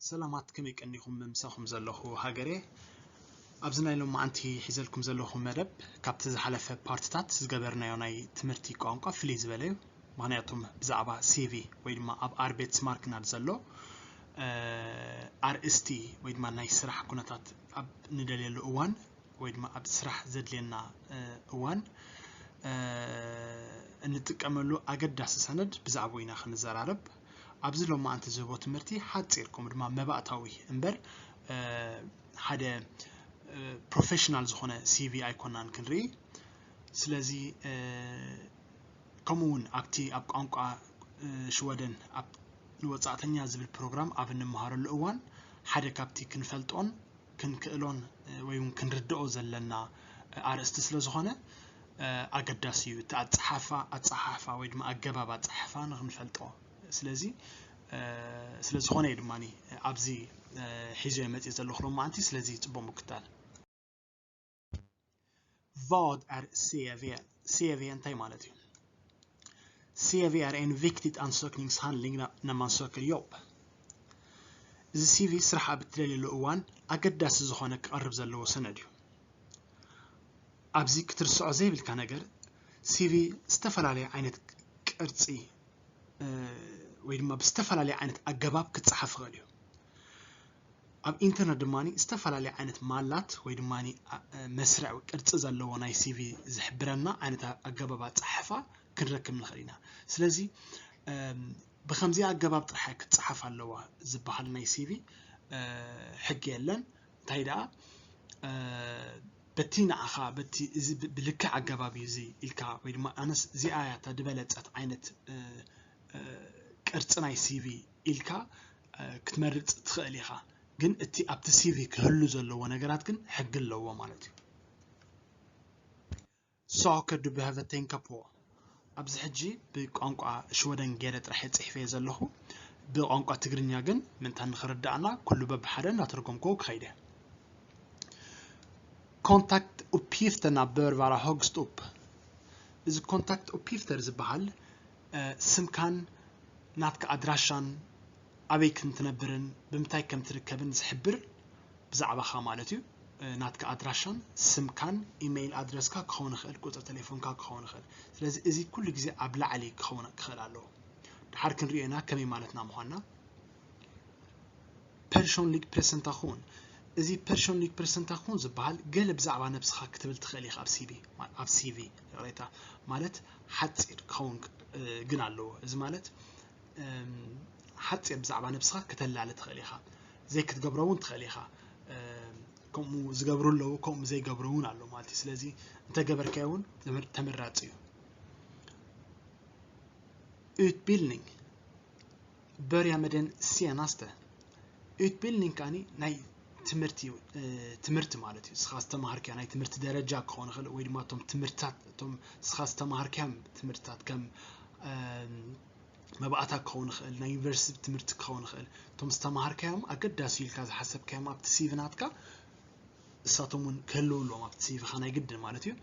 ሰላማት፣ ከመይ ቀኒኹም? ምሳኹም ዘለኹ ሃገሬ። ኣብዚ ናይ ሎማዓንቲ ሒዘልኩም ዘለኹ መደብ ካብቲ ዝሓለፈ ፓርትታት ዝገበርናዮ ናይ ትምህርቲ ቋንቋ ፍልይ ዝበለ እዩ። ምኽንያቱም ብዛዕባ ሲቪ ወይ ድማ ኣብ ኣርቤትስማርክናድ ዘሎ ኣርእስቲ ወይ ድማ ናይ ስራሕ ኩነታት ኣብ ንደልየሉ እዋን ወይ ድማ ኣብ ስራሕ ዘድልየና እዋን እንጥቀመሉ ኣገዳሲ ሰነድ ብዛዕባኡ ኢና ክንዘራረብ። ኣብዚ ሎማዓንቲ ዝህቦ ትምህርቲ ሓፂር ከምኡ ድማ መባእታዊ እምበር ሓደ ፕሮፌሽናል ዝኾነ ሲቪ ኣይኮናን ክንርኢ። ስለዚ ከምኡ እውን ኣብቲ ኣብ ቋንቋ ሽወደን ኣብ ንወፃእተኛ ዝብል ፕሮግራም ኣብ እንመሃረሉ እዋን ሓደ ካብቲ ክንፈልጦን ክንክእሎን ወይ እውን ክንርድኦ ዘለና ኣርእስቲ ስለ ዝኾነ ኣገዳሲ እዩ። እቲ ኣፀሓፋ ኣፀሓሕፋ ወይ ድማ ኣገባብ ኣፀሓሕፋ ንክንፈልጦ። ስለዚ ስለ ዝኾነ እዩ ድማ ኣብዚ ሒዞ መፅእ ዘለኹ ሎማዓንቲ። ስለዚ ፅቡቅ ምክታል። Vad är C V? C V እንታይ ማለት እዩ? C V är en viktigt ansökningshandling när man söker jobb. እዚ ሲቪ ስራሕ ኣብ እትደልየሉ እዋን ኣገዳሲ ዝኾነ ክቐርብ ዘለዎ ሰነድ እዩ። ኣብዚ ክትርስዖ ዘይብልካ ነገር፣ ሲቪ ዝተፈላለየ ዓይነት ቅርፂ ወይ ድማ ብዝተፈላለየ ዓይነት ኣገባብ ክፀሓፍ ይኽእል እዩ። ኣብ ኢንተርነት ድማ ዝተፈላለየ ዓይነት ማላት ወይ ድማ መስርዕ ቅርፂ ዘለዎ ናይ ሲቪ ዝሕብረና ዓይነት ኣገባብ ኣፀሓሕፋ ክንረክብ ንኽእል ኢና። ስለዚ ብከምዚ ኣገባብ ጥራሕ ክትፀሓፍ ኣለዋ ዝበሃል ናይ ሲቪ ሕጊ የለን። እንታይ ደኣ በቲ ንዓኻ በቲ እዚ ብልክዕ ኣገባብ እዩ እዚ ኢልካ ወይ ድማ ኣነስ እዚኣ እያ እታ ዝበለፀት ዓይነት ቅርፂ ናይ ሲቪ ኢልካ ክትመርፅ ትኽእል ኢኻ። ግን እቲ ኣብቲ ሲቪ ክህሉ ዘለዎ ነገራት ግን ሕጊ ኣለዎ ማለት እዩ። Saker du behöver tänka på። ኣብዚ ሕጂ ብቋንቋ ሽወደን ገይረ ጥራሕ እየ ፅሒፈዮ ዘለኹ። ብቋንቋ ትግርኛ ግን ምንታ ንኽርዳእና ኩሉ በብሓደ እናተርጎምክዎ ክኸይደ። Kontaktuppgifterna bör vara högst upp. እዚ ኮንታክት ኡፕጊፍተር ዝበሃል ስምካን ናትካ ኣድራሻን ኣበይ ክንትነብርን ብምንታይ ከም ትርከብን ዝሕብር ብዛዕባኻ ማለት እዩ። ናትካ ኣድራሻን ስምካን ኢሜይል ኣድረስካ ክኸውን ይኽእል፣ ቁፅሪ ቴሌፎንካ ክኸውን ይኽእል። ስለዚ እዚ ኩሉ ግዜ ኣብ ላዕሊ ክኸውን ክኽእል ኣለዎ። ድሓር ክንሪኦ ኢና ከመይ ማለትና ምዃንና። Personlig presentation። እዚ personlig presentation ዝበሃል ገለ ብዛዕባ ነብስኻ ክትብል ትኽእል ኢኻ ኣብ ሲቪ። ኣብ ሲቪ ይቕሬታ፣ ማለት ሓፂር ክኸውን ግን ኣለዎ። እዚ ማለት ሓፂር ብዛዕባ ነብስኻ ክተላለ ትኽእል ኢኻ። ዘይክትገብሮ እውን ትኽእል ኢኻ። ከምኡ ዝገብሩ ኣለዉ፣ ከምኡ ዘይገብሩ እውን ኣሎ ማለት እዩ። ስለዚ እንተገበርካዮ እውን ተመራፂ እዩ። Utbildning. Börja med den senaste. Utbildning ከኣኒ ናይ ትምህርቲ ትምህርቲ ማለት እዩ። ንስኻ ዝተማሃርካዮ ናይ ትምህርቲ ደረጃ ክኸውን ይኽእል ወይ ድማ እቶም ትምህርትታት እቶም ንስኻ ዝተማሃርካዮም ትምህርትታት ከም መባእታ ክኸውን ይኽእል፣ ናይ ዩኒቨርሲቲ ትምህርቲ ክኸውን ይኽእል። እቶም ዝተማሃርካዮም ኣገዳሲ ኢልካ ዝሓሰብካዮም ኣብቲ ሲቪ ናትካ እሳቶም እውን ክህልው ኣለዎም ኣብቲ ሲቪኻ ናይ ግድን ማለት እዩ።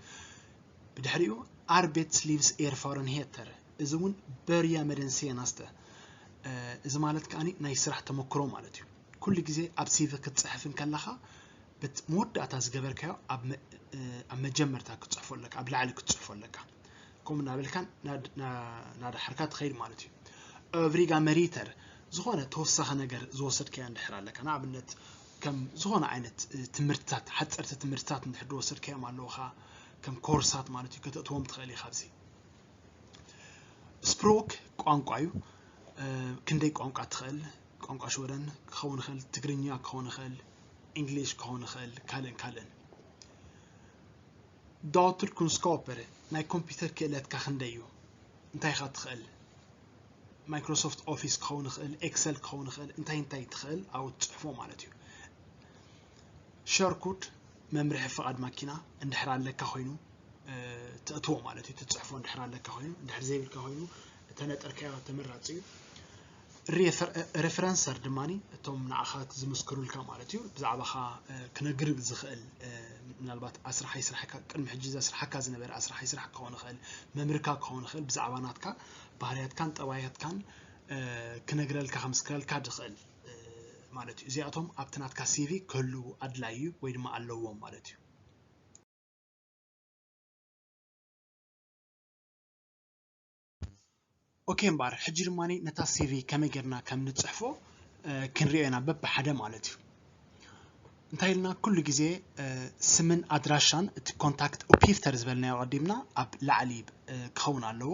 ብድሕሪኡ ኣርቤትስሊቭስ ኤርፋረንሄተር፣ እዚ እውን በርያ መደን ሴናስተ፣ እዚ ማለት ከኣ ናይ ስራሕ ተመክሮ ማለት እዩ። ኩሉ ግዜ ኣብ ሲቪ ክትፅሕፍ እንከለኻ በቲ መወዳእታ ዝገበርካዮ ኣብ መጀመርታ ክትፅሕፎ ኣለካ፣ ኣብ ላዕሊ ክትፅሕፎ ኣለካ። ከምኡ እናበልካ ናድሓርካ ትኸይድ ማለት እዩ። ኦቭሪጋ መሪተር፣ ዝኾነ ተወሳኺ ነገር ዝወሰድካዮ እንድሕር ኣለካ፣ ንኣብነት ከም ዝኾነ ዓይነት ትምህርትታት ሓፀርቲ ትምህርትታት እንድሕር ዝወሰድካዮም ኣለውኻ ከም ኮርሳት ማለት እዩ ከተእትዎም ትኽእል ኢኻ ኣብዚ። ስፕሮክ ቋንቋ እዩ። ክንደይ ቋንቋ ትኽእል? ቋንቋ ሽወደን ክኸውን ይኽእል፣ ትግርኛ ክኸውን ይኽእል፣ ኢንግሊሽ ክኸውን ይኽእል፣ ካልእን ካልእን። ዳቱር ኩንስኮፐር፣ ናይ ኮምፒውተር ክእለትካ ክንደይ እዩ? እንታይ ኢኻ ትኽእል? ማይክሮሶፍት ኦፊስ ክኸውን ይኽእል፣ ኤክሰል ክኸውን ይኽእል፣ እንታይ እንታይ ትኽእል ኣብኡ ትፅሕፎ ማለት እዩ። ሸርኩድ መምርሒ ፍቓድ ማኪና እንድሕር ኣለካ ኮይኑ ትእትዎ ማለት እዩ። ትፅሕፎ እንድሕር ኣለካ ኮይኑ፣ እንድሕር ዘይብልካ ኮይኑ እተነጠርካዮ ተመራፂ እዩ። ሬፈረንሰር ድማ እቶም ንዓኻ ዝምስክሩልካ ማለት እዩ። ብዛዕባኻ ክነግርብ ዝኽእል ምናልባት ኣስራሓይ ስራሕካ ቅድሚ ሕጂ ዘስርሓካ ዝነበረ ኣስራሓይ ስራሕ ክኸውን ይኽእል፣ መምህርካ ክኸውን ይኽእል፣ ብዛዕባ ናትካ ባህርያትካን ጠባያትካን ክነግረልካ ከምስክረልካ ዝኽእል ማለት እዩ። እዚኣቶም ኣብቲ ናትካ ሲቪ ክህልዉ ኣድላዪ እዩ ወይ ድማ ኣለዎም ማለት እዩ። ኦኬ እምበኣር ሕጂ ድማ ነታ ሲቪ ከመይ ጌርና ከም ንጽሕፎ ክንሪኦ ኢና በብሓደ ማለት እዩ። እንታይ ኢልና ኩሉ ግዜ ስምን ኣድራሻን እቲ ኮንታክት ኡፒፍተር ዝበልናዮ ቀዲምና ኣብ ላዕሊ ክኸውን ኣለዎ።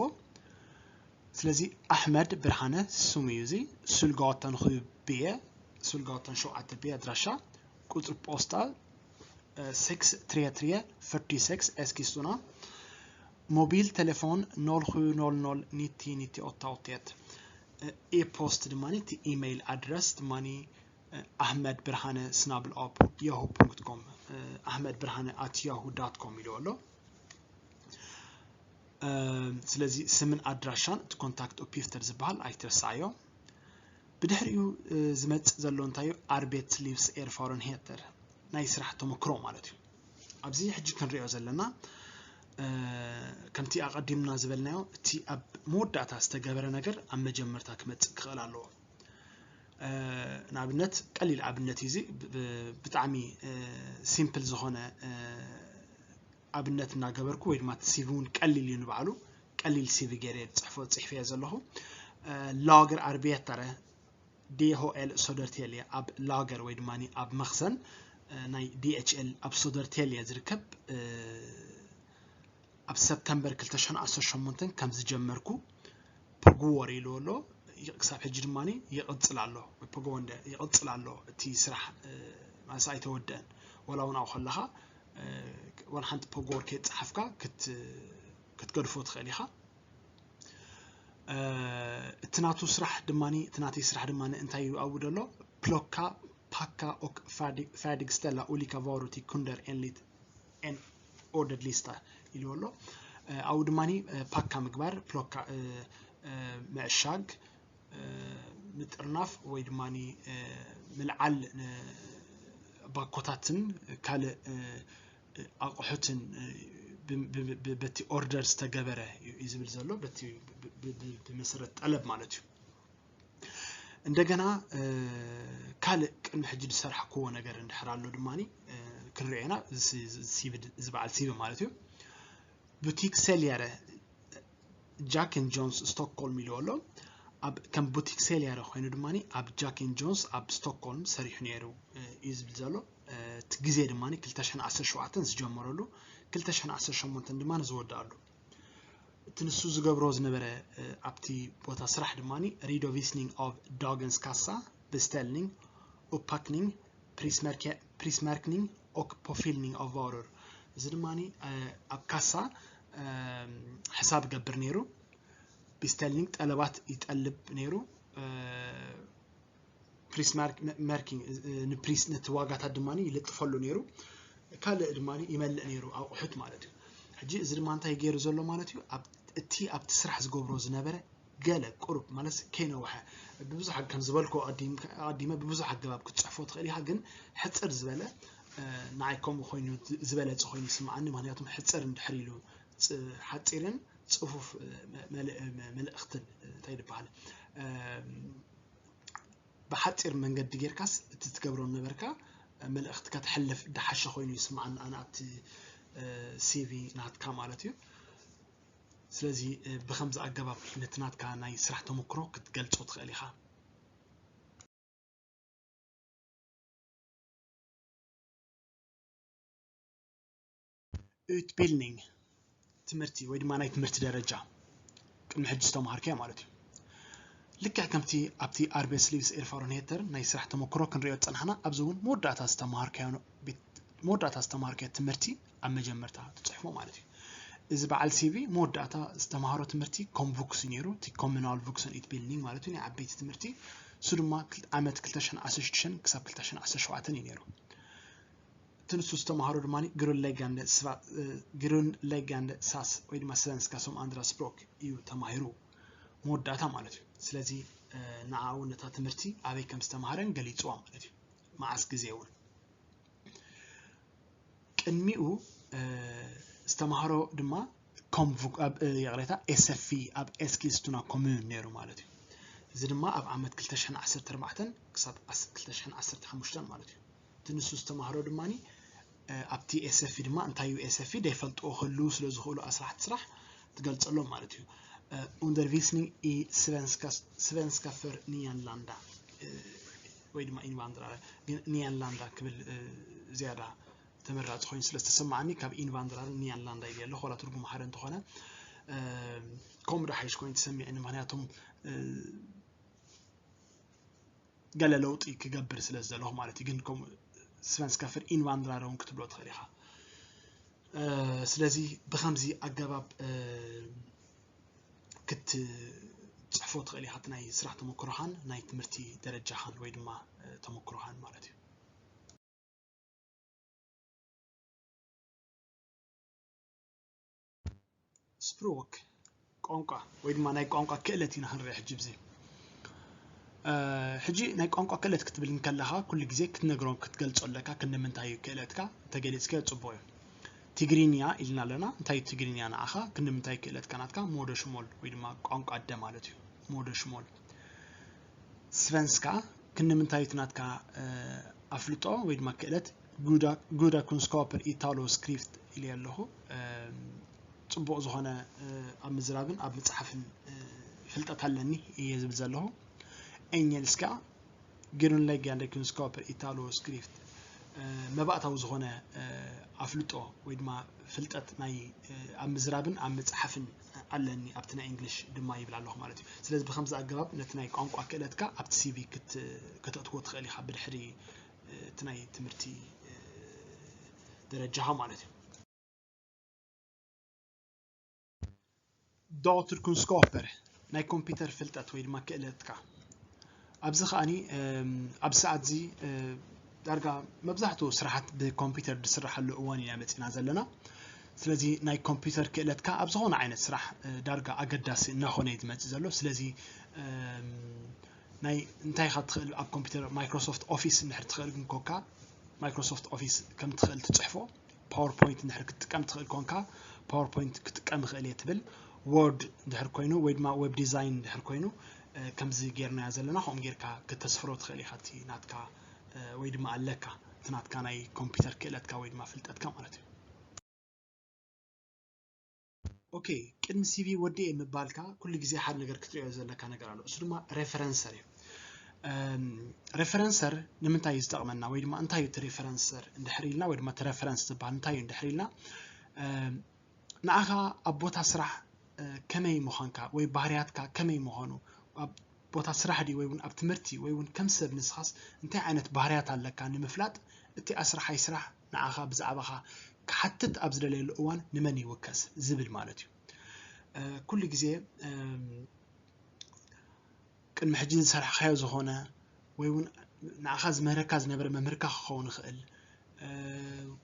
ስለዚ ኣሕመድ ብርሃነ ስሙ እዩ እዚ። ሱልጋወተን ኹብየ ሱልጋወተን ሸውዓተ ብየ ኣድራሻ ቁፅሪ ፖስታ ስክስ ትሪየ ትሪየ ፍርቲ ስክስ ኤስኪስቱና ሞቢል ቴሌፎን ኖል ኹ ኖል ኖል ኒቲ ኒቲ ኦታ ኦቴት። ኢፖስት ድማ እቲ ኢሜይል ኣድረስ ድማ ኣህመድ ብርሃነ ስናብል ኦፕ ያሁ ፖንክት ኮም ኣህመድ ብርሃነ ኣት ያሁ ዳት ኮም ኢልዎ ኣሎ። ስለዚ ስምን ኣድራሻን እቲ ኮንታክት ኦፒፍተር ዝበሃል ኣይትረስዓዮ። ብድሕሪኡ ዝመፅእ ዘሎ እንታይ እዩ? ኣርቤት ሊቭስ ኤርፋሮን ሄተር ናይ ስራሕ ተመክሮ ማለት እዩ። ኣብዚ ሕጂ ክንሪኦ ዘለና ከምቲ ኣቐዲምና ዝበልናዮ እቲ ኣብ መወዳእታ ዝተገበረ ነገር ኣብ መጀመርታ ክመፅእ ክኽእል ኣለዎ። ንኣብነት ቀሊል ኣብነት እዩ እዚ፣ ብጣዕሚ ሲምፕል ዝኾነ ኣብነት እናገበርኩ ወይ ድማ እቲ ሲቪ እውን ቀሊል እዩ ንባዕሉ፣ ቀሊል ሲቪ ገይረ እየ ዝፅሕፎ፣ ፅሕፈዮ ዘለኹ። ላገር ኣርቤታረ ዲኤችኤል ሶደርቴልየ፣ ኣብ ላገር ወይ ድማ ኣብ መኽዘን ናይ ዲኤችኤል ኣብ ሶደርቴልየ ዝርከብ ኣብ ሰፕተምበር ክልተ ሽሕን ዓሰርተ ሸሞንተን ከም ዝጀመርኩ ፕጉወር ኢልዎ ኣሎ። ክሳብ ሕጂ ድማ ይቕፅል ኣሎ። ፕጉወንደ ይቕፅል ኣሎ። እቲ ስራሕ ማለት ኣይተወደአን። ዋላ እውን ኣብኡ ከለኻ ዋላ ሓንቲ ፕጉወር ከይፀሓፍካ ክትገድፎ ትኽእል ኢኻ። እቲ ናቱ ስራሕ ድማ እቲ ናተይ ስራሕ ድማ እንታይ እዩ ኣብኡ ዘሎ? ፕሎካ ፓካ ኦክ ፋዲግ ስተላ ኡሊካ ቫሩቲ ኩንደር ኤንሊት ኤን ኦርደር ሊስታ ኢልዎ ኣሎ። ኣብኡ ድማ ፓካ ምግባር፣ ፕሎካ ምዕሻግ፣ ምጥርናፍ ወይ ድማ ምልዓል ባኮታትን ካልእ ኣቑሑትን በቲ ኦርደር ዝተገበረ እዩ ዝብል ዘሎ፣ በቲ ብመሰረት ጠለብ ማለት እዩ። እንደገና ካልእ ቅድሚ ሕጂ ዝሰራሕክዎ ነገር እንድሕር ኣሎ ድማ ክንሪኦ ኢና። እዚ በዓል ሲቪ ማለት እዩ። ቡቲክ ሴልየረ ጃክ ን ጆንስ ስቶክሆልም ኢልዎ ኣሎ። ከም ቡቲክ ሴልየረ ኮይኑ ድማ ኣብ ጃክ ን ጆንስ ኣብ ስቶክሆልም ሰሪሑ ነይሩ እዩ ዝብል ዘሎ። እቲ ግዜ ድማ ክልተ ሽሕን ዓሰርተ ሸውዓተን ዝጀመረሉ ክልተ ሽሕን ዓሰርተ ሸሞንተን ድማ ዝወድኣሉ። እቲ ንሱ ዝገብሮ ዝነበረ ኣብቲ ቦታ ስራሕ ድማ redovisning of dagens kassa, beställning, uppackning, prismärkning och påfyllning av varor። እዚ ድማ ኣብ ካሳ ሕሳብ ገብር ነይሩ። Beställning ጠለባት ይጠልብ ነይሩ። Prismärkning ንፕሪስ ነቲ ዋጋታት ድማ ይልጥፈሉ ነይሩ። ካልእ ድማ ይመልእ ነይሩ ኣቑሑት ማለት እዩ። ሕጂ እዚ ድማ እንታይ ገይሩ ዘሎ ማለት እዩ? እቲ ኣብቲ ስራሕ ዝገብሮ ዝነበረ ገለ ቁሩብ ማለት ከይነውሐ ብብዙሕ ከም ዝበልኩ ኣዲመ ብብዙሕ ኣገባብ ክትፅሕፎ ትኽእል ኢኻ፣ ግን ሕፅር ዝበለ ንዓይ ከምኡ ኮይኑ ዝበለፀ ኮይኑ ይስምዓኒ። ምክንያቱም ሕፅር እንድሕር ኢሉ ሓፂርን ፅፉፍ መልእኽትን እንታይ ይበሃል ብሓፂር መንገዲ ጌርካስ እቲ ትገብሮ ነበርካ መልእኽቲ ከተሕልፍ ድሓሸ ኮይኑ ይስምዓኒ ኣነ ኣብቲ ሲቪ ናትካ ማለት እዩ። ስለዚ ብኸምዚ ኣገባብ ነቲ ናትካ ናይ ስራሕ ተመክሮ ክትገልፆ ትኽእል ኢኻ። Utbildning ትምህርቲ ወይ ድማ ናይ ትምህርቲ ደረጃ ቅድሚ ሕጂ ዝተምሃርካዮ ማለት እዩ። ልክዕ ከምቲ ኣብቲ ኣርቤትስሊቭስ ኤርፋሮንሄተር ናይ ስራሕ ተመክሮ ክንሪኦ ዝፀናሕና ኣብዚ እውን መወዳእታ ዝተምሃርካዮ መወዳእታ ዝተምሃርካዮ ትምህርቲ ኣብ መጀመርታ ትፅሕፎ ማለት እዩ። እዚ በዓል ሲቪ መወዳእታ ዝተምሃሮ ትምህርቲ ኮምቡክስ እዩ ነይሩ፣ እቲ ኮሙናል ቡክሰን ኡትቢልዲንግ ማለት እዩ ናይ ዓበይቲ ትምህርቲ። እሱ ድማ ዓመት ክልተ ሽሕን ዓሰርተ ሽዱሽተን ክሳብ ክልተ ሽሕን ዓሰርተ ሸውዓተን እዩ ነይሩ። እቲ ንሱ ዝተምሃሮ ድማ ግሩንሌጋንደ ሳስ ወይ ድማ ስቨንስካ ሶም ኣንድራ ስፕሮክ እዩ ተማሂሩ መወዳእታ ማለት እዩ። ስለዚ ንዓኡ ነታ ትምህርቲ ኣበይ ከም ዝተምሃረን ገሊፅዋ ማለት እዩ፣ መዓስ ግዜ እውን። ቅድሚኡ ዝተምሃሮ ድማ ኮምቡክ ይቕሬታ ኤስኤፍኢ ኣብ ኤስኪስቱና ኮሙን ነይሩ ማለት እዩ። እዚ ድማ ኣብ ዓመት ክልተ ሽሕን ዓሰርተ ኣርባዕተን ክሳብ ዓስ-፣ ክልተ ሽሕን ዓሰርተ ሓሙሽተን ማለት እዩ። እቲ ንሱ ዝተማህሮ ድማ ኣብቲ ኤስኤፍኢ ድማ እንታይ እዩ ኤስኤፍኢ ዘይፈልጥዎ ክህልዉ ስለ ዝኽእሉ ኣስራሕቲ ስራሕ ትገልጸሎም ማለት እዩ። Undervisning i svenska, svenska för nyanlända ወይ ድማ invandrare፣ ግን nyanlända ክብል ዝያዳ ተመራፂ ኮይኑ ስለ ዝተሰማዓኒ ካብ invandrare nyanlända ኢለ ኣለኹ። ዋላ ትርጉሙ ሓደ እንተኾነ ከምኡ ዶ ሓይሽ ኮይኑ ተሰሚዕኒ፣ ምክንያቱም ገለ ለውጢ ክገብር ስለ ዝደለኹ ማለት እዩ። ግን ከምኡ svenska för invandrare እውን ክትብሎ ትኽእል ኢኻ። ስለዚ ብኸምዚ ኣገባብ ክትፅሕፎ ትኽእል ኢኻ፣ እቲ ናይ ስራሕ ተመክሮኻን ናይ ትምህርቲ ደረጃኻን ወይ ድማ ተመክሮኻን ማለት እዩ። Språk፣ ቋንቋ ወይ ድማ ናይ ቋንቋ ክእለት ኢና ክንርኢ ሕጂ። ብዚ ሕጂ ናይ ቋንቋ ክእለት ክትብል እንከለኻ ኩሉ ግዜ ክትነግሮም ክትገልጾ ኣለካ። ክንዲ ምንታይ እዩ ክእለትካ? እንተገሊጽካዮ ጽቡቕ እዩ። ትግርኛ ኢልና ኣለና። እንታይ እዩ ትግርኛ ንዓኻ? ክንዲ ምንታይ ክእለትካ ናትካ? ሞደሽሞል ወይ ድማ ቋንቋ ኣደ ማለት እዩ። ሞደሽሞል። ስቨንስካ ክንዲ ምንታይ እዩ ናትካ ኣፍልጦ ወይ ድማ ክእለት? Goda kunskaper i taleoskrift ኢለ ኣለኹ። ጽቡቕ ዝኾነ ኣብ ምዝራብን ኣብ ምጽሓፍን ፍልጠት ኣለኒ እየ ዝብል ዘለኹ። Engelska, grundläggande kunskaper i taleoskrift፣ መባእታዊ ዝኾነ ኣፍልጦ ወይ ድማ ፍልጠት ናይ ኣብ ምዝራብን ኣብ ምጽሓፍን ኣለኒ ኣብቲ ናይ እንግሊሽ ድማ ይብል ኣለኹ ማለት እዩ። ስለዚ ብከምዚ ኣገባብ ነቲ ናይ ቋንቋ ክእለትካ ኣብቲ ሲቪ ክት-፣ ከተእትዎ ትኽእል ኢኻ ብድሕሪ እቲ ናይ ትምህርቲ ደረጃኻ ማለት እዩ። Datorkunskaper፣ ናይ ኮምፒውተር ፍልጠት ወይ ድማ ክእለትካ። ኣብዚ ከኣኒ ኣብዚ ሰዓት እዚ ዳርጋ መብዛሕትኡ ስራሓት ብኮምፒውተር ዝስራሓሉ እዋን ኢና መፂና ዘለና። ስለዚ ናይ ኮምፒውተር ክእለትካ ኣብ ዝኾነ ዓይነት ስራሕ ዳርጋ ኣገዳሲ እናኾነ እዩ ዝመፅእ ዘሎ። ስለዚ ናይ እንታይ ኢኻ ትኽእል ኣብ ኮምፒውተር? ማይክሮሶፍት ኦፊስ እንድሕር ትኽእል ግን ኮንካ ማይክሮሶፍት ኦፊስ ከም ትኽእል ትፅሕፎ። ፓወርፖይንት እንድሕር ክትጥቀም ትኽእል ኮንካ ፓወርፖይንት ክጥቀም ይኽእል እየ ትብል። ወርድ እንድሕር ኮይኑ ወይ ድማ ዌብ ዲዛይን እንድሕር ኮይኑ ከምዚ ጌርናዮ ዘለና ከምኡ ጌርካ ክተስፍሮ ትኽእል ኢኻ እቲ ናትካ ወይ ድማ ኣለካ እቲ ናትካ ናይ ኮምፒውተር ክእለትካ ወይ ድማ ፍልጠትካ ማለት እዩ። ኦኬ፣ ቅድሚ ሲቪ ወዲኤ ምባልካ ኩሉ ግዜ ሓደ ነገር ክትሪኦ ዘለካ ነገር ኣሎ። እሱ ድማ ሬፈረንሰር እዩ። ሬፈረንሰር ንምንታይ እዩ ዝጠቕመና ወይ ድማ እንታይ እዩ እቲ ሬፈረንሰር እንድሕር ኢልና ወይ ድማ እቲ ሬፈረንስ ዝበሃል እንታይ እዩ እንድሕር ኢልና ንኣኻ ኣብ ቦታ ስራሕ ከመይ ምዃንካ ወይ ባህርያትካ ከመይ ምዃኑ ኣብ ቦታ ስራሕ ድዩ ወይ እውን ኣብ ትምህርቲ ወይ እውን ከም ሰብ ንስኻስ እንታይ ዓይነት ባህርያት ኣለካ ንምፍላጥ እቲ ኣስራሓይ ስራሕ ንዓኻ ብዛዕባኻ ክሓትት ኣብ ዝደለየሉ እዋን ንመን ይውከስ ዝብል ማለት እዩ። ኩሉ ግዜ ቅድሚ ሕጂ ዝሰርሕካዮ ዝኾነ ወይ እውን ንዓኻ ዝምህረካ ዝነበረ መምህርካ ክኸውን ይኽእል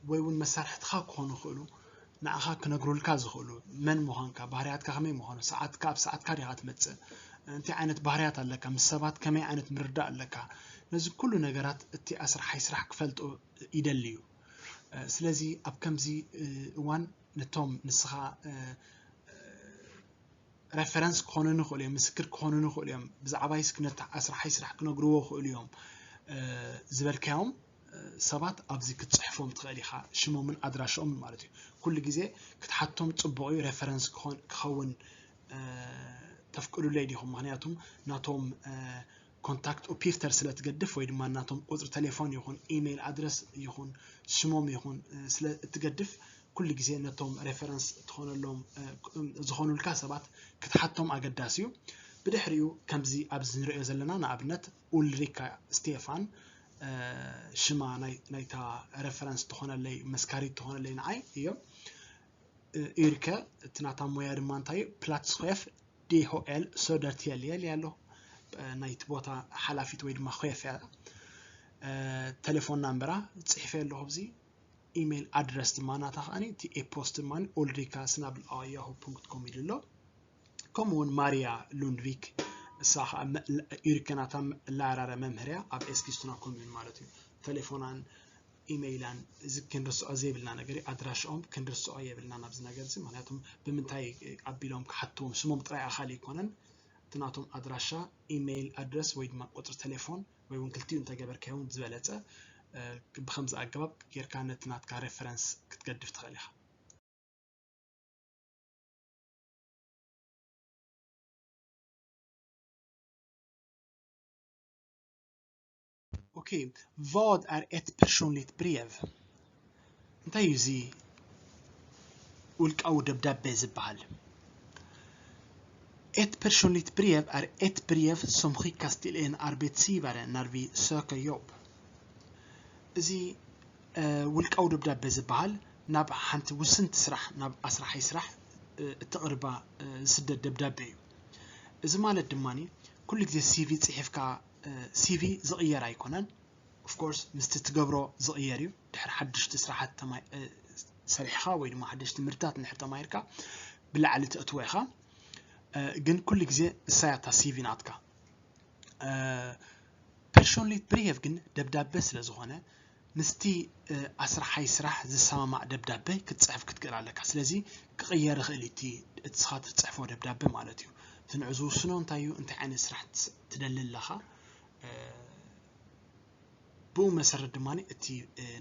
ወይ እውን መሳርሕትኻ ክኾኑ ይኽእሉ። ንዓኻ ክነግሩልካ ዝኽእሉ መን ምዃንካ፣ ባህርያትካ ከመይ ምዃኑ፣ ሰዓትካ ኣብ ሰዓትካ ዲኻ ትመጽእ፣ እንታይ ዓይነት ባህርያት ኣለካ፣ ምስ ሰባት ከመይ ዓይነት ምርዳእ ኣለካ፣ ነዚ ኩሉ ነገራት እቲ ኣስራሓይ ስራሕ ክፈልጦ ይደሊ እዩ። ስለዚ ኣብ ከምዚ እዋን ነቶም ንስኻ ሬፈረንስ ክኾኑኒ ይኽእሉ እዮም፣ ምስክር ክኾኑኒ ይኽእሉ እዮም፣ ብዛዕባይስ ነቲ ኣስራሓይ ስራሕ ክነግርዎ ይኽእሉ እዮም ዝበልካዮም ሰባት ኣብዚ ክትፅሕፎም ትኽእል ኢኻ፣ ሽሞምን ኣድራሽኦምን ማለት እዩ። ኩሉ ግዜ ክትሓቶም ፅቡቕ እዩ፣ ሬፈረንስ ክኸውን ተፍቅዱለይ ዲኹም? ምክንያቱም ናቶም ኮንታክት ኦፒፍተር ስለ ትገድፍ ወይ ድማ ናቶም ቁፅሪ ቴሌፎን ይኹን ኢሜይል ኣድረስ ይኹን ሽሞም ይኹን ስለ እትገድፍ ኩሉ ግዜ ነቶም ሬፈረንስ ትኾነሎም ዝኾኑልካ ሰባት ክትሓቶም ኣገዳሲ እዩ። ብድሕሪኡ ከምዚ ኣብዚ ንሪኦ ዘለና ንኣብነት ኡልሪካ ስቴፋን ሽማ ናይታ ሬፈረንስ ትኾነለይ መስካሪት ትኾነለይ ንዓይ እዮም። ኡልሪካ እቲ ናታ ሞያ ድማ እንታይ እዩ? ፕላትስ ሼፍ ዲ ኤች ኤል ሶደርቴልየ ኣሎ። ናይቲ ቦታ ሓላፊት ወይ ድማ ሼፍ እያ። ተሌፎን ናምበራ ፅሒፈ ኣለኹ ኣብዚ። ኢሜይል ኣድረስ ድማ ናታ ከዓኒ እቲ ኤፖስት ድማ ኡልሪካ ስናብል ኣያሁ ፖንክት ኮም ኢሉ ኣሎ። ከምኡ እውን ማሪያ ሉንድቪክ እሳ ከዓ ኡልሪካ ናታ ላራረ መምህርያ ኣብ ኤስኪስቱና ኮሚዩን ማለት እዩ። ተሌፎናን ኢሜይላን እዚ ክንርስዖ ዘይብልና ነገር እዩ። ኣድራሽኦም ክንርስዖ የብልናን ኣብዚ ነገር እዚ። ምክንያቱም ብምንታይ ኣቢሎም ክሓትዎም ስሞም ጥራይ ኣኻሊ ኣይኮነን። እቲ ናቶም ኣድራሻ፣ ኢሜይል ኣድረስ ወይ ድማ ቁፅሪ ቴሌፎን ወይ እውን ክልቲኡ እንተገበርካዮ እውን ዝበለፀ። ብከምዚ ኣገባብ ጌርካ ነቲ ናትካ ሬፈረንስ ክትገድፍ ትኽእል ኢኻ። Okej, vad är ett personligt brev? እንታይ እዩ እዚ ውልቃዊ ደብዳቤ ዝበሃል? Ett personligt brev är ett brev som skickas till en arbetsgivare när vi söker jobb. እዚ ውልቃዊ ደብዳቤ ዝበሃል ናብ ሓንቲ ውስንቲ ስራሕ፣ ናብ ኣስራሓይ ስራሕ እተቕርባ ዝስደድ ደብዳቤ እዩ። እዚ ማለት ድማ ኩሉ ግዜ ሲቪ ፅሒፍካ፣ ሲቪ ዝቕየር ኣይኮነን። ኦፍኮርስ ምስቲ ትገብሮ ዝቕየር እዩ። ድሕሪ ሓደሽቲ ስራሓት ሰሪሕኻ ወይ ድማ ሓደሽቲ ትምህርትታት እንድሕር ተማሂርካ ብላዕሊ ተእትዎ ኢኻ። ግን ኩሉ ግዜ እሳያ እታ ሲቪ ናትካ። ፐርሾንሊት ብሬቭ ግን ደብዳቤ ስለ ዝኾነ ምስቲ ኣስራሓይ ስራሕ ዝሰማማዕ ደብዳቤ ክትፅሕፍ ክትክእል ኣለካ። ስለዚ ክቕየር ይኽእል እዩ እቲ ንስኻ ትፅሕፎ ደብዳቤ ማለት እዩ። እቲ ንዑ ዝውስኖ እንታይ እዩ? እንታይ ዓይነት ስራሕ ትደሊ ኣለኻ? ብኡ መሰረት ድማ እቲ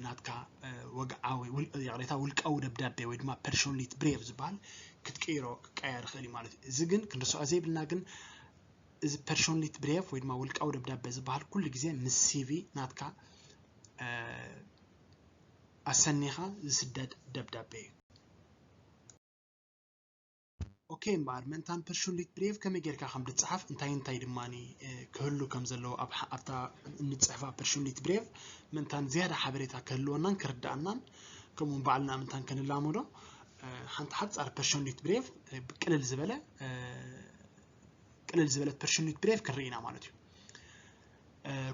ናትካ ወግዓዊ ይቕሬታ ውልቃዊ ደብዳቤ ወይ ድማ ፐርሾንሊት ብሬቭ ዝበሃል ክትቅይሮ ክቀየር ይኽእል እዩ ማለት እዩ። እዚ ግን ክንርስዖ ዘይብልና ግን እዚ ፐርሾንሊት ብሬቭ ወይ ድማ ውልቃዊ ደብዳቤ ዝበሃል ኩሉ ግዜ ምስ ሲቪ ናትካ ኣሰኒኻ ዝስደድ ደብዳቤ እዩ። ኦኬ እምበኣር ምእንታን ፐርሾንሊት ብሬቭ ከመይ ጌርካ ከም ዝፀሓፍ እንታይ እንታይ ድማ ክህሉ ከም ዘለዎ ኣብታ እንፅሕፋ ፐርሾንሊት ብሬቭ ምእንታን ዝያዳ ሓበሬታ ክህልወናን ክርዳኣናን ከምኡውን ባዕልና ምእንታን ክንላመዶ ሓንቲ ሓፃር ፐርሾንሊት ብሬቭ ቅልል ዝበለ ቅልል ዝበለት ፐርሾንሊት ብሬቭ ክንርኢ ኢና ማለት እዩ።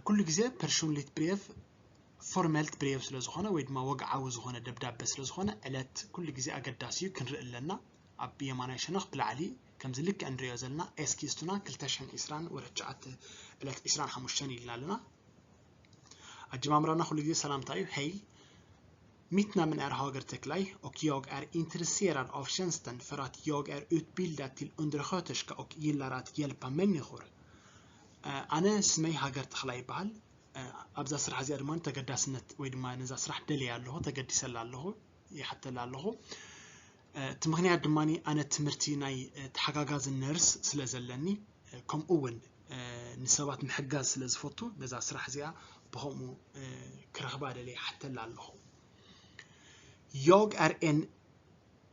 ኩሉ ግዜ ፐርሾንሊት ብሬቭ ፎርመልት ብሬቭ ስለ ዝኾነ ወይ ድማ ወግዓዊ ዝኾነ ደብዳቤ ስለ ዝኾነ ዕለት ኩሉ ግዜ ኣገዳሲ እዩ ክንርኢ ኣለና። ኣብ የማናይ ሸነኽ ብላዕሊ ከምዚ ልክዕ ንሪኦ ዘለና ኤስኪስቱና ክልተ ሽሕን ዕስራን ወርሒ ትሽዓተ ዕለት ዕስራን ሓሙሽተን ኢልና ኣለና። ኣጀማምራና ኩሉ ግዜ ሰላምታ እዩ። Hej. Mitt namn är Hager Teklai och jag är intresserad av tjänsten för att jag är utbildad till undersköterska och gillar att hjälpa människor. ኣነ ስመይ ሃገር ተኽላይ ይበሃል። ኣብዛ ስራሕ እዚኣ ድማ ተገዳስነት ወይ ድማ ነዛ ስራሕ ደልያ ኣለኹ፣ ተገዲሰላ ኣለኹ፣ ይሓተላ ኣለኹ። እቲ ምኽንያት ድማ ኣነ ትምህርቲ ናይ ተሓጋጋዚ ነርስ ስለ ዘለኒ ከምኡ እውን ንሰባት ምሕጋዝ ስለ ዝፈቱ ነዛ ስራሕ እዚኣ ብኸምኡ ክረኽባ ደልየ ይሓተላ ኣለኹ። Jag är en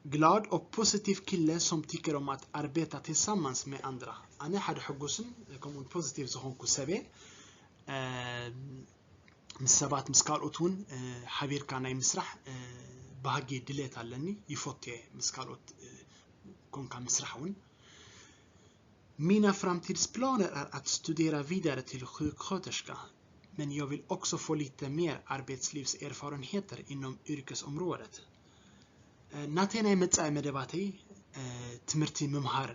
glad och positiv kille som tycker om att arbeta tillsammans med andra. ኣነ ሓደ ሕጉስን ከምኡውን ፖዚቲቭ ዝኾንኩ ሰብየ ምስ ሰባት ምስ ካልኦት እውን ሓቢርካ ናይ ምስራሕ ባህጊ ድሌት ኣለኒ። ይፈትየ ምስ ካልኦት ኮንካ ምስራሕ እውን። Mina framtidsplaner är att studera vidare till sjuksköterska, men jag vill också få lite mer arbetslivserfarenheter inom yrkesområdet. ናተይ ናይ መጻኢ መደባተይ ትምህርቲ ምምሃር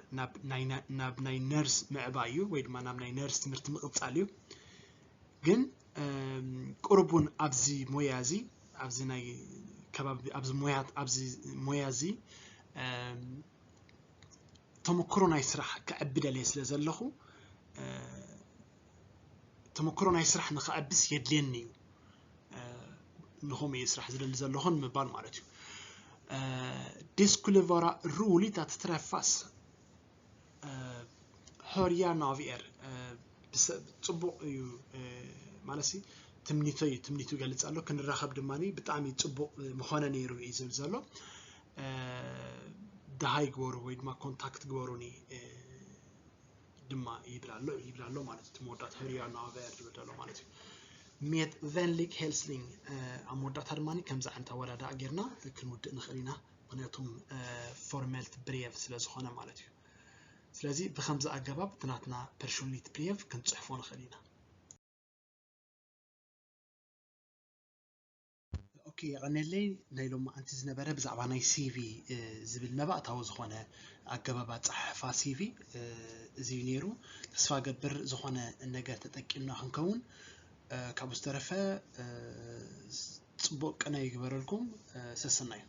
ናብ ናይ ነርስ ምዕባይ እዩ ወይ ድማ ናብ ናይ ነርስ ትምህርቲ ምቕጻል እዩ። ግን ቁሩብ እውን ኣብዚ ሞያ እዚ ኣብዚ ናይ ከባቢ ኣብዚ ሞያ ኣብዚ ሞያ እዚ ተመክሮ ናይ ስራሕ ከዕቢ ደልየ ስለ ዘለኹ ተመክሮ ናይ ስራሕ ንኸዕብስ የድልየኒ እዩ። ንኸምኡ እየ ስራሕ ዝደሊ ዘለኹ ንምባል ማለት እዩ። Det skulle vara roligt att träffas. Hör gärna av er. ጽቡቕ እዩ ማለት ትምኒቶ እዩ ትምኒቱ ይገልፅ ኣሎ። ክንራኸብ ድማ ብጣዕሚ ፅቡቕ ምኾነ ነይሩ እዩ ዝብል ዘሎ። ደሃይ ግበሩ ወይ ድማ ኮንታክት ግበሩኒ ድማ ይብል ኣሎ ይብል ኣሎ ማለት እቲ መወዳእታ ህርያ ናቨር ዝብል ዘሎ ማለት እዩ። Med vänlig hälsning ኣብ መወዳእታ ድማ ከምዚ ዓይነት ኣወዳድኣ ጌርና ክንውድእ ንኽእል ኢና። ምክንያቱም ፎርመልት ብሬቭ ስለ ዝኾነ ማለት እዩ። ስለዚ ብከምዚ ኣገባብ እቲ ናትና ፐርሾንሊት ብሬቭ ክንፅሕፎ ንኽእል ኢና። ኦኬ የቐነለይ። ናይ ሎማዓንቲ ዝነበረ ብዛዕባ ናይ ሲቪ ዝብል መባእታዊ ዝኾነ ኣገባብ ኣፀሓሕፋ ሲቪ እዚ እዩ ነይሩ። ተስፋ ገብር ዝኾነ ነገር ተጠቂምና ክንከውን። ካብኡ ዝተረፈ ፅቡቕ ቅነ ይግበረልኩም። ሰሰናዩ።